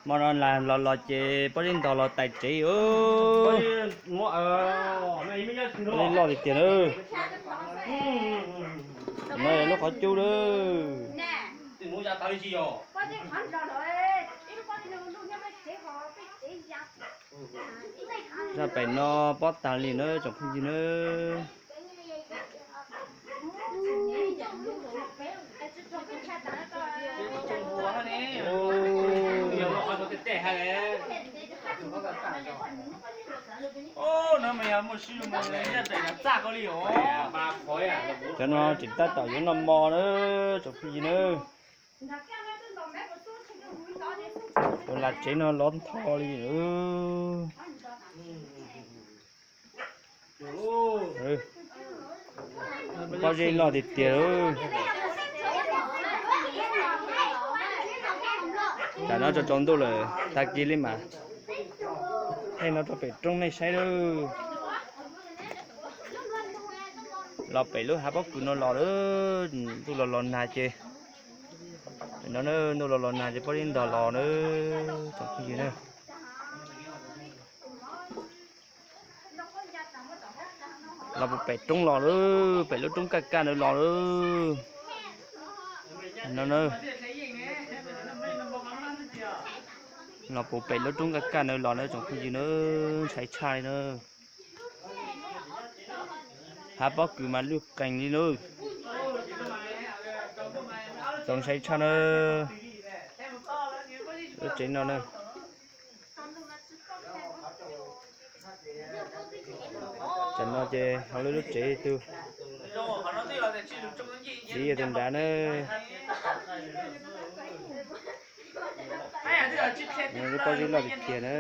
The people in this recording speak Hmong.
Hmo no los los ces pob zeb ntog los tais tsev os. Pob zeb loj tiag tiag na. No lub qhov cub na. Zaj pem no pob tag li na tsoom phooj ywg na. Cov no tseem tab tom yuav noj mov na tsoom phooj ywg na. Tus lam tsev no lov ntho li. Pob zeb loj tiag tiag. Tam no tsaus ntuj lawm tag kis li mas. Thaij no rau pem roob nej saib lawm. Los pem lub hav pob kws no los lawm, ntuj los los nag ces, no ntuj los los nag ces pob zeb ntog los na tsoom phooj ywg na. Los puv pem roob los lawm, pem lub roob kaj kaj ntawd los lawm. No na, los puv pem lub roob kaj kaj ntawd los na tsoom phooj ywg na, ntshai tshaj li na. Hav pob kws mas lwj qees li na. Txaus ntshai tshaj na. Lub tsev no na. Tam no ces hauv lub lub tsev tug txiv yog tus nrad na. Lub pob zeb loj tiag tiag na.